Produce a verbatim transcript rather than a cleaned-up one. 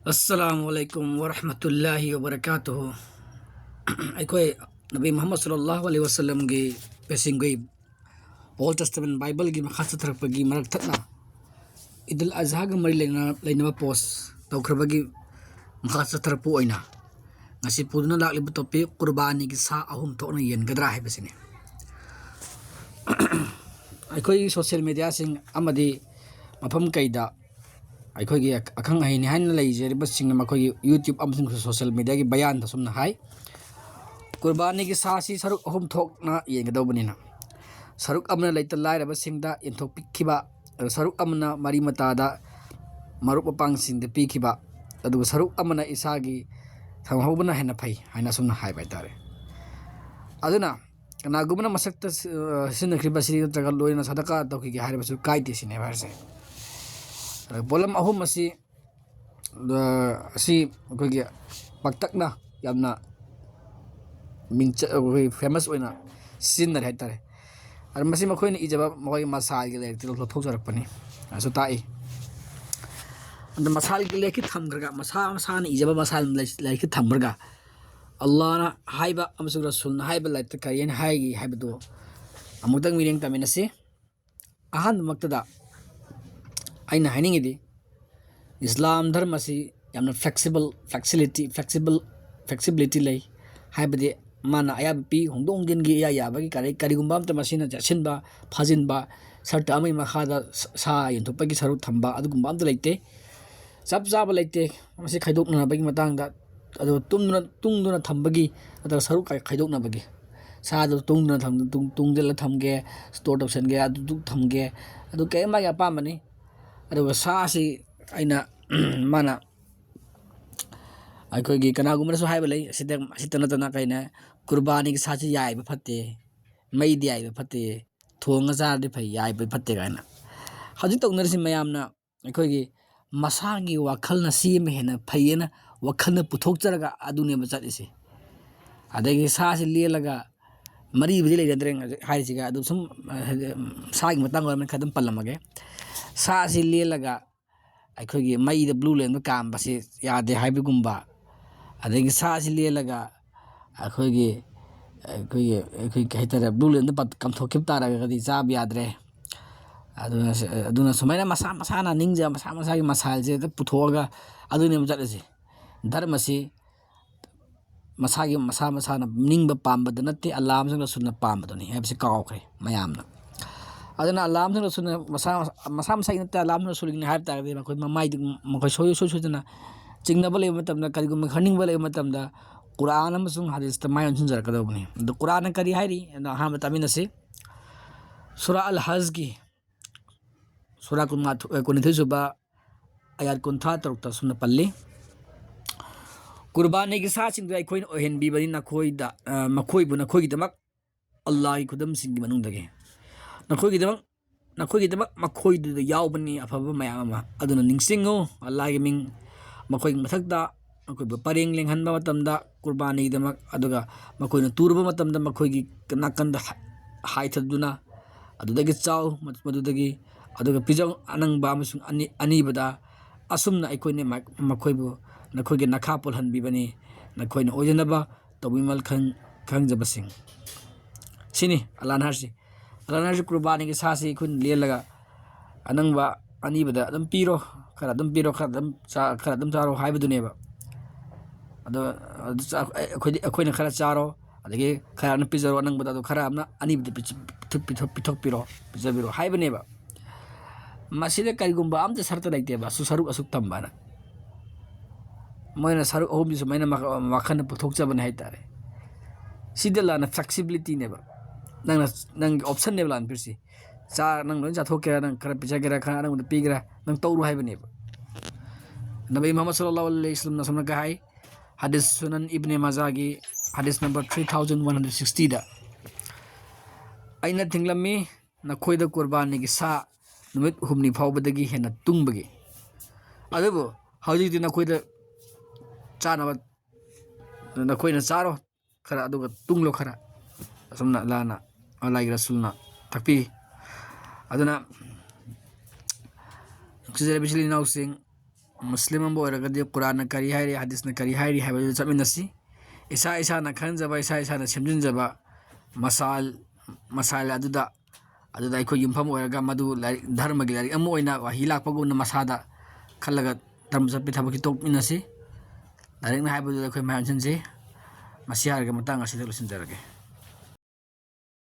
ꯑꯁꯂꯥꯃꯨ ꯑꯂꯥꯏꯀꯨꯝ ꯋꯔꯍꯃꯇꯨꯜꯂꯥꯍꯤ ꯋꯕꯔꯀꯥꯇꯨꯍꯨ꯫ ꯑꯩꯈꯣꯏ ꯅꯕꯤ ꯃꯨꯍꯝꯃꯗ ꯁꯜꯂꯜꯂꯥꯍꯨ ꯑꯂꯥꯏꯍꯤ ꯋꯁꯜꯂꯝꯒꯤ ꯄꯦꯁꯤꯡꯒꯨꯏ all testament ꯕꯥꯏꯕꯜꯒꯤ ꯃꯈꯥ ꯆꯠꯊꯔꯛꯄꯒꯤ ꯃꯔꯛ ꯊꯠꯅ ꯏꯗꯨꯜ ꯑꯖꯍꯥꯒ ꯃꯔꯤ ꯂꯩꯅ-, ꯂꯩꯅꯕ ꯄꯣꯁ ꯇꯧꯈ꯭ꯔꯕꯒꯤ ꯃꯈꯥ ꯆꯠꯊꯔꯛꯄ ꯑꯣꯏꯅ ꯉꯁꯤ ꯄꯨꯗꯨꯅ ꯂꯥꯛꯂꯤꯕ ꯇꯣꯄꯤꯛ ꯀꯨꯔꯕꯥꯅꯤꯒꯤ ꯁꯥ ꯑꯍꯨꯝ ꯊꯣꯛꯅ ꯌꯦꯟꯒꯗ꯭ꯔꯥ ꯍꯥꯏꯕꯁꯤꯅꯤ꯫ ꯑꯩꯈꯣꯏꯒꯤ ꯁꯣꯁꯤꯌꯦꯜ ꯃꯦꯗꯤꯌꯥꯁꯤꯡ ꯑꯃꯗꯤ ꯃꯐꯝ ꯀꯩꯗ ꯑꯩꯈꯣꯏꯒꯤ ꯑꯈꯪ ꯑꯍꯩꯅꯤ ꯍꯥꯏꯅ ꯂꯩꯖꯔꯤꯕꯁꯤꯡꯅ ꯃꯈꯣꯏꯒꯤ YouTube ꯑꯃꯁꯨꯡ ꯁꯣꯁꯤꯌꯦꯜ ꯃꯦꯗꯤꯌꯥꯒꯤ ꯕꯌꯥꯟꯗ ꯑꯁꯨꯝꯅ ꯍꯥꯏ, ꯀꯨꯔꯕꯥꯅꯤꯒꯤ ꯁꯥꯁꯤ ꯁꯔꯨꯛ ꯑꯍꯨꯝ ꯊꯣꯛꯅ ꯌꯦꯟꯒꯗꯧꯕꯅꯤꯅ, ꯁꯔꯨꯛ ꯑꯃꯅ ꯂꯩꯇ ꯂꯥꯏꯔꯕꯁꯤꯡꯗ ꯌꯦꯟꯊꯣꯛꯄꯤꯈꯤꯕ, ꯑꯗꯨꯒ ꯁꯔꯨꯛ ꯑꯃꯅ ꯃꯔꯤ ꯃꯇꯥꯗ ꯃꯔꯨꯞ ꯃꯄꯥꯡꯁꯤꯡꯗ ꯄꯤꯈꯤꯕ, ꯑꯗꯨꯒ ꯁꯔꯨꯛ ꯑꯃꯅ ꯏꯁꯥꯒꯤ ꯊꯝꯍꯧꯕꯅ ꯍꯦꯟꯅ ꯐꯩ ꯍꯥꯏꯅ ꯑꯁꯨꯝꯅ ꯍꯥꯏꯕ ꯍꯥꯏꯇꯥꯔꯦ꯫ ꯑꯗꯨꯅ ꯀꯅꯥꯒꯨꯝꯕꯅ ꯃꯁꯛꯇ ꯁꯤ-, ꯑ, ꯁꯤꯖꯤꯟꯅꯈ꯭ꯔꯤꯕ ꯑꯁꯤ ꯅꯠꯇ꯭ꯔꯒ ꯂꯣꯏꯅ ꯁꯗꯀꯥ ꯇꯧꯈꯤꯒꯦ ꯍꯥꯏꯔꯕꯁꯨ ꯀꯥꯏꯗꯦ ꯁꯤꯅꯦꯕ ꯍꯥꯏꯔꯤꯁꯦ꯫ ꯑꯗ ꯄꯣꯠꯂꯝ ꯑꯍꯨꯝ ꯑꯁꯤ, ꯑ, ꯑꯁꯤ ꯑꯩꯈꯣꯏꯒꯤ ꯄꯥꯛꯇꯛꯅ ꯌꯥꯝꯅ ꯃꯤꯡꯆꯠ, ꯑꯩꯈꯣꯏ ꯐꯦꯃꯁ ꯑꯣꯏꯅ ꯁꯤꯖꯤꯟꯅꯔꯦ ꯍꯥꯏꯇꯥꯔꯦ꯫ ꯑꯗ ꯃꯁꯤ ꯃꯈꯣꯏꯅ ꯏꯖꯕ ꯃꯈꯣꯏꯒꯤ ꯃꯁꯥꯒꯤ ꯂꯥꯏꯔꯤꯛꯇ ꯂꯧꯊꯣꯛꯆꯔꯛꯄꯅꯤ꯫ ꯑꯁꯨ ꯇꯥꯛꯏ꯫ ꯑꯗ ꯃꯁꯥꯒꯤ ꯂꯥꯏꯔꯤꯛꯀꯤ ꯊꯝꯈ꯭ꯔꯒ, ꯃꯁꯥ ꯃꯁꯥꯅ ꯏꯖꯕ ꯃꯁꯥ ꯂꯥꯏꯔꯤꯛꯀꯤ ꯊꯝꯈ꯭ꯔꯒ, ꯑꯜꯂꯥꯍꯅ ꯍꯥꯏꯕ ꯑꯃꯁꯨꯡ ꯔꯁꯨꯜꯅ ꯍꯥꯏꯕ ꯂꯥꯏꯔꯤꯛꯇ ꯀꯔꯤ ꯍꯥꯏꯅ ꯍꯥꯏꯒꯦ ꯍꯥꯏꯕꯗꯨ ꯑꯃꯨꯛꯇꯪ ꯃꯤꯠꯌꯦꯡ ꯇꯥꯃꯤꯟꯅꯁꯤ꯫ ꯑꯍꯥꯟꯕꯃꯛꯇꯗ ꯑꯩꯅ ꯍꯥꯏꯅꯤꯡꯉꯤꯗꯤ, ꯏꯁꯂꯥꯝ ꯙꯔꯃꯁꯤ ꯌꯥꯝꯅ flexible, flexibility, flexible, flexibility ꯂꯩ꯫ ꯍꯥꯏꯕꯗꯤ ꯃꯥꯅ ꯑꯌꯥꯕ ꯄꯤ, ꯍꯣꯡꯗꯣꯛ ꯍꯣꯡꯖꯤꯟꯒꯤ ꯏꯌꯥ ꯌꯥꯕꯒꯤ ꯀꯔꯤ-, ꯀꯔꯤꯒꯨꯝꯕ ꯑꯃꯇ ꯃꯁꯤꯅ ꯆꯠꯁꯤꯟꯕ, ꯐꯥꯖꯤꯟꯕ, ꯁꯔꯇ ꯑꯃꯒꯤ ꯃꯈꯥꯗ ꯁ-, ꯁꯥ ꯌꯦꯟꯊꯣꯛꯄꯒꯤ ꯁꯔꯨꯛ ꯊꯝꯕ ꯑꯗꯨꯒꯨꯝꯕ ꯑꯝꯇ ꯂꯩꯇꯦ꯫ ꯆꯞ ꯆꯥꯕ ꯂꯩꯇꯦ꯫ ꯃꯁꯤ ꯈꯥꯏꯗꯣꯛꯅꯅꯕꯒꯤ ꯃꯇꯥꯡꯗ, ꯑꯗꯨꯒ ꯇꯨꯝꯗꯨꯅ, ꯇꯨꯡꯗꯨꯅ ꯊꯝꯕꯒꯤ ꯅꯠꯇ꯭ꯔꯒ ꯁꯔꯨꯛ ꯈꯥꯏ-, ꯈꯥꯏꯗꯣꯛꯅꯕꯒꯤ꯫ ꯁꯥꯗꯨ ꯇꯨꯡꯗꯨꯅ ꯊꯝ-, ꯇꯨꯡ-, ꯇꯨꯡꯁꯤꯜꯂ ꯊꯝꯒꯦ, store ꯇꯧꯁꯟꯒꯦ, ꯑꯗꯨꯗꯨ ꯊꯝꯒꯦ, ꯑꯗꯨ ꯀꯔꯤꯝ ꯃꯥꯒꯤ ꯑꯄꯥꯝꯕꯅꯤ꯫ ꯑꯗꯨꯒ ꯁꯥꯁꯤ ꯑꯩꯅ, ꯃꯥꯅ ꯑꯩꯈꯣꯏꯒꯤ ꯀꯅꯥꯒꯨꯝꯕꯅꯁꯨ ꯍꯥꯏꯕ ꯂꯩ, ꯑꯁꯤꯗ, ꯑꯁꯤꯇ ꯅꯠꯇꯅ ꯀꯩꯅꯣ, ꯀꯨꯔꯕꯥꯅꯤꯒꯤ ꯁꯥꯁꯤ ꯌꯥꯏꯕ ꯐꯠꯇꯦ, ꯃꯩꯗ ꯌꯥꯏꯕ ꯐꯠꯇꯦ, ꯊꯣꯡꯉ ꯆꯥꯔꯗꯤ ꯐꯩ, ꯌꯥꯏꯕ ꯐꯠꯇꯦ ꯀꯥꯏꯅ꯫ ꯍꯧꯖꯤꯛ ꯇꯧꯅꯔꯤꯁꯤ ꯃꯌꯥꯝꯅ ꯑꯩꯈꯣꯏꯒꯤ ꯃꯁꯥꯒꯤ ꯋꯥꯈꯜꯅ ꯁꯤ ꯑꯃ ꯍꯦꯟꯅ ꯐꯩꯌꯦꯅ ꯋꯥꯈꯜꯅ ꯄꯨꯊꯣꯛꯆꯔꯒ ꯑꯗꯨꯅꯦꯕ ꯆꯠꯂꯤꯁꯦ꯫ ꯑꯗꯒꯤ ꯁꯥꯁꯤ ꯂꯦꯜꯂꯒ ꯃꯔꯤꯕꯨꯗꯤ ꯂꯩꯅꯗ꯭ꯔꯦ ꯍꯧꯖꯤꯛ ꯍꯥꯏꯔꯤꯁꯤꯒ, ꯑꯗꯨ ꯁꯨꯝ, ꯑ, ꯍꯥꯏꯗꯤ, ꯎꯝ, ꯁꯥꯒꯤ ꯃꯇꯥꯡ ꯑꯣꯏꯔꯕꯅꯤꯅ ꯈꯔ ꯑꯗꯨꯝ ꯄꯜꯂꯝꯃꯒꯦ꯫ ꯁꯥꯁꯤ ꯂꯦꯜꯂꯒ ꯑꯩꯈꯣꯏꯒꯤ ꯃꯩꯗ blue lamp ꯀꯥꯝꯕꯁꯤ ꯌꯥꯗꯦ ꯍꯥꯏꯕꯒꯨꯝꯕ, ꯑꯗꯒꯤ ꯁꯥꯁꯤ ꯂꯦꯜꯂꯒ ꯑꯩꯈꯣꯏꯒꯤ, ꯑꯩꯈꯣꯏꯒꯤ, ꯑꯩꯈꯣꯏ ꯀꯩ ꯍꯥꯏꯇꯥꯔꯦ, blue lamp ꯄꯠ-, ꯀꯥꯝꯊꯣꯛꯈꯤꯕ ꯇꯥꯔꯒꯗꯤ ꯆꯥꯕ ꯌꯥꯗ꯭ꯔꯦ꯫ ꯑꯗꯨꯅ, ꯑꯗꯨꯅ ꯁꯨꯃꯥꯏꯅ ꯃꯁꯥ ꯃꯁꯥꯅ ꯅꯤꯡꯖ-, ꯃꯁꯥ ꯃꯁꯥꯒꯤ ꯃꯁꯥꯏꯜꯁꯦ ꯍꯦꯛꯇ ꯄꯨꯊꯣꯛꯑꯒ ꯑꯗꯨꯅꯦꯕ ꯆꯠꯂꯤꯁꯦ꯫ ꯙꯔꯃꯁꯤ ꯃꯁꯥꯒꯤ, ꯃꯁꯥ ꯃꯁꯥꯅ ꯅꯤꯡꯕ ꯄꯥꯝꯕꯗ ꯅꯠꯇꯦ, ꯑꯜꯂꯥꯍ ꯑꯃꯁꯨꯡ ꯔꯁꯨꯜꯅ ꯄꯥꯝꯕꯗꯨꯅꯤ ꯍꯥꯏꯕꯁꯤ ꯀꯥꯎꯈ꯭ꯔꯦ ꯃꯌꯥꯝꯅ꯫ ꯑꯗꯨꯅ ꯑꯜꯂꯥꯍ ꯑꯃꯁꯨꯡ ꯔꯁꯨꯜꯅ ꯃꯁꯥ, ꯃꯁꯥ ꯃꯁꯥꯒꯤ ꯅꯠꯇꯦ, ꯑꯜꯂꯥꯍ ꯑꯃꯁꯨꯡ ꯔꯁꯨꯜꯒꯤꯅꯤ ꯍꯥꯏꯕ ꯇꯥꯔꯒꯗꯤ ꯃꯈꯣꯏ ꯃꯃꯥꯏꯗꯨ, ꯃꯈꯣꯏ ꯁꯣꯏ-, ꯁꯣꯏ-, ꯁꯣꯏꯗꯅ ꯆꯤꯡꯅꯕ ꯂꯩꯕ ꯃꯇꯝꯗ, ꯀꯔꯤꯒꯨꯝꯕ ꯈꯪꯅꯤꯡꯕ ꯂꯩꯕ ꯃꯇꯝꯗ ꯀꯨꯔꯥꯟ ꯑꯃꯁꯨꯡ ꯍꯗꯤꯁꯇ ꯃꯥꯏ ꯑꯣꯟꯁꯤꯟꯖꯔꯛꯀꯗꯧꯕꯅꯤ꯫ ꯑꯗꯨ ꯀꯨꯔꯥꯟꯅ ꯀꯔꯤ ꯍꯥꯏꯔꯤ? ꯑꯗꯣ ꯑꯍꯥꯟꯕ ꯇꯥꯃꯤꯟꯅꯁꯤ꯫ ꯁꯨꯔꯥ ꯑꯜ ꯍꯖꯒꯤ ꯁꯨꯔꯥ ꯀꯨꯟꯃꯥꯊꯣꯏ, ꯑ, ꯀꯨꯟꯅꯤꯊꯣꯏ ꯁꯨꯕ ꯑꯌꯥꯠ ꯀꯨꯟꯊ꯭ꯔꯥ ꯇꯔꯨꯛꯇ ꯑꯁꯨꯝꯅ ꯄꯜꯂꯤ, "ꯀꯨꯔꯕꯥꯅꯤꯒꯤ ꯁꯥꯁꯤꯡꯗꯨ ꯑꯩꯈꯣꯏꯅ ꯑꯣꯏꯍꯟꯕꯤꯕꯅꯤ ꯅꯈꯣꯏꯗ, ꯑ, ꯃꯈꯣꯏꯕꯨ ꯅꯈꯣꯏꯒꯤꯗꯃꯛ ꯑꯜꯂꯥꯍꯒꯤ ꯈꯨꯗꯝꯁꯤꯡꯒꯤ ꯃꯅꯨꯡꯗꯒꯤ꯫ ꯅꯈꯣꯏꯒꯤꯗꯃꯛ, ꯅꯈꯣꯏꯒꯤꯗꯃꯛ ꯃꯈꯣꯏꯗꯨꯗ ꯌꯥꯎꯕꯅꯤ ꯑꯐꯕ ꯃꯌꯥꯝ ꯑꯃ꯫ ꯑꯗꯨꯅ ꯅꯤꯡꯁꯤꯡꯉꯨ, ꯑꯜꯂꯥꯍꯒꯤ ꯃꯤꯡ ꯃꯈꯣꯏꯒꯤ ꯃꯊꯛꯇ ꯃꯈꯣꯏꯕꯨ ꯄꯔꯦꯡ ꯂꯦꯡꯍꯟꯕ ꯃꯇꯝꯗ ꯀꯨꯔꯕꯥꯅꯤꯒꯤꯗꯃꯛ, ꯑꯗꯨꯒ ꯃꯈꯣꯏꯅ ꯇꯨꯔꯕ ꯃꯇꯝꯗ ꯃꯈꯣꯏꯒꯤ ꯅꯥꯀꯟꯗ ꯍꯥ-, ꯍꯥꯏꯊꯗꯨꯅ ꯑꯗꯨꯗꯒꯤ ꯆꯥꯎ, ꯃꯗꯨꯗꯒꯤ, ꯑꯗꯨꯒ ꯄꯤꯖꯧ, ꯑꯅꯪꯕ ꯑꯃꯁꯨꯡ ꯑꯅꯤ-, ꯑꯅꯤꯕꯗ꯫ ꯑꯁꯨꯝꯅ ꯑꯩꯈꯣꯏꯅ ꯃ-, ꯃꯈꯣꯏꯕꯨ ꯅꯈꯣꯏꯒꯤ ꯅꯈꯥ ꯄꯣꯜꯍꯟꯕꯤꯕꯅꯤ, ꯅꯈꯣꯏꯅ ꯑꯣꯏꯖꯅꯕ ꯇꯧꯕꯤꯃꯜ ꯈꯪ-, ꯈꯪꯖꯕꯁꯤꯡ"꯫ ꯁꯤꯅꯤ ꯑꯜꯂꯥꯍꯅ ꯍꯥꯏꯔꯤꯁꯤ꯫ ꯑꯜꯂꯥꯍꯅ ꯍꯥꯏꯔꯤꯁꯤ, ꯀꯨꯔꯕꯥꯅꯤꯒꯤ ꯁꯥꯁꯤ ꯑꯩꯈꯣꯏꯅ ꯂꯦꯜꯂꯒ ꯑꯅꯪꯕ ꯑꯅꯤꯕꯗ ꯑꯗꯨꯝ ꯄꯤꯔꯣ, ꯈꯔ ꯑꯗꯨꯝ ꯄꯤꯔꯣ, ꯈꯔ ꯑꯗꯨꯝ ꯆꯥ-, ꯈꯔ ꯑꯗꯨꯝ ꯆꯥꯔꯣ ꯍꯥꯏꯕꯗꯨꯅꯦꯕ꯫ ꯑꯗꯣ, ꯑꯗꯨ ꯆꯥ-, ꯑꯩꯈꯣꯏꯗꯤ, ꯑꯩꯈꯣꯏꯅ ꯈꯔ ꯆꯥꯔꯣ, ꯑꯗꯒꯤ ꯈꯔ ꯑꯃꯅ ꯄꯤꯖꯔꯣ ꯑꯅꯪꯕꯗ, ꯑꯗꯣ ꯈꯔ ꯑꯃꯅ ꯑꯅꯤꯕꯗ ꯄꯤꯊꯣꯛ-, ꯄꯤꯊꯣꯛ-, ꯄꯤꯊꯣꯛ-, ꯄꯤꯊꯣꯛꯄꯤꯔꯣ, ꯄꯤꯖꯕꯤꯔꯣ ꯍꯥꯏꯕꯅꯦꯕ꯫ ꯃꯁꯤꯗ ꯀꯔꯤꯒꯨꯝꯕ ꯑꯝꯇ ꯁꯔꯇ ꯂꯩꯇꯦꯕ, ꯁꯨ-, ꯁꯔꯨꯛ ꯑꯁꯨꯛ ꯊꯝꯕꯅ꯫ ꯃꯣꯏꯅ ꯁꯔꯨꯛ ꯑꯍꯨꯝꯁꯤ ꯁꯨꯃꯥꯏꯅ ꯃꯈ-, ꯋꯥꯈꯜꯅ ꯄꯨꯊꯣꯛꯆꯕꯅꯦ ꯍꯥꯏꯇꯥꯔꯦ꯫ ꯁꯤꯗ ꯑꯜꯂꯥꯍꯅ flexibilityꯅꯦꯕ꯫ ꯅꯪꯅ, ꯅꯪꯒꯤ optionꯅꯦꯕ ꯑꯜꯂꯥꯍꯅ ꯄꯤꯔꯤꯁꯤ꯫ ꯆꯥ-, ꯅꯪ ꯂꯣꯏꯅ ꯆꯥꯊꯣꯛꯀꯦꯔꯥ, ꯅꯪ ꯈꯔ ꯄꯤꯖꯒꯦꯔꯥ, ꯈꯔ ꯑꯅꯪꯕꯗ ꯄꯤꯒꯦꯔꯥ, ꯅꯪ ꯇꯧꯔꯣ ꯍꯥꯏꯕꯅꯦꯕ꯫ ꯅꯕꯤ ꯃꯨꯍꯝꯃꯗ ꯁꯜꯂꯜꯂꯥꯍꯨ ꯑꯂꯩꯍꯤ ꯋꯁꯜꯂꯝꯅ ꯑꯁꯨꯝꯅ ꯍꯥꯏ, ꯍꯗꯤꯁ ꯁꯨꯅꯟ ꯏꯕꯅꯦ ꯃꯥꯖꯥꯒꯤ ꯍꯗꯤꯁ number three thousand one hundred sixtyꯗ, "ꯑꯩꯅ ꯊꯤꯡꯂꯝꯃꯤ ꯅꯈꯣꯏꯗ ꯀꯨꯔꯕꯥꯅꯤꯒꯤ ꯁꯥ ꯅꯨꯃꯤꯠ ꯍꯨꯝꯅꯤ ꯐꯥꯎꯕꯗꯒꯤ ꯍꯦꯟꯅ ꯇꯨꯡꯕꯒꯤ꯫ ꯑꯗꯨꯕꯨ ꯍꯧꯖꯤꯛꯇꯤ ꯅꯈꯣꯏꯗ ꯆꯥꯅꯕ, ꯅꯈꯣꯏꯅ ꯆꯥꯔꯣ ꯈꯔ, ꯑꯗꯨꯒ ꯇꯨꯡꯂꯣ ꯈꯔ"꯫ ꯑꯁꯨꯝꯅ ꯑꯜꯂꯥꯍꯅ, ꯑꯜꯂꯥꯍꯒꯤ ꯔꯁꯨꯜꯅ ꯇꯥꯛꯄꯤ꯫ ꯑꯗꯨꯅ ꯅꯨꯡꯁꯤꯖꯔꯕ ꯏꯆꯤꯜ ꯏꯅꯥꯎꯁꯤꯡ, ꯃꯨꯁꯂꯤꯝ ꯑꯃ ꯑꯣꯏꯔꯒꯗꯤ ꯀꯨꯔꯥꯟꯅ ꯀꯔꯤ ꯍꯥꯏꯔꯤ, ꯍꯗꯤꯁꯅ ꯀꯔꯤ ꯍꯥꯏꯔꯤ ꯍꯥꯏꯕꯗꯨ ꯆꯠꯃꯤꯟꯅꯁꯤ꯫ ꯏꯁꯥ ꯏꯁꯥꯅ ꯈꯟꯖꯕ, ꯏꯁꯥ ꯏꯁꯥꯅ ꯁꯦꯝꯖꯤꯟꯖꯕ ꯃꯁꯥꯜ, ꯃꯁꯥꯜ ꯑꯗꯨꯗ, ꯑꯗꯨꯗ ꯑꯩꯈꯣꯏ ꯌꯨꯝꯐꯝ ꯑꯣꯏꯔꯒ ꯃꯗꯨ ꯂꯥꯏꯔꯤꯛ, ꯙꯔꯃꯒꯤ ꯂꯥꯏꯔꯤꯛ ꯑꯃ ꯑꯣꯏꯅ ꯋꯥꯍꯤ ꯂꯥꯛꯄꯒꯨꯝꯅ ꯃꯁꯥꯗ ꯈꯜꯂꯒ ꯙꯔꯃ ꯆꯠꯄꯒꯤ ꯊꯕꯛꯁꯤ ꯇꯣꯛꯃꯤꯟꯅꯁꯤ꯫ ꯂꯥꯏꯔꯤꯛꯅ ꯍꯥꯏꯕꯗꯨꯗ ꯑꯩꯈꯣꯏ ꯃꯥꯏ ꯑꯣꯟꯁꯤꯟꯁꯤ꯫ ꯃꯁꯤ ꯍꯥꯏꯔꯒ ꯃꯇꯥꯡ ꯑꯁꯤꯗ ꯂꯣꯏꯁꯤꯟꯖꯔꯒꯦ꯫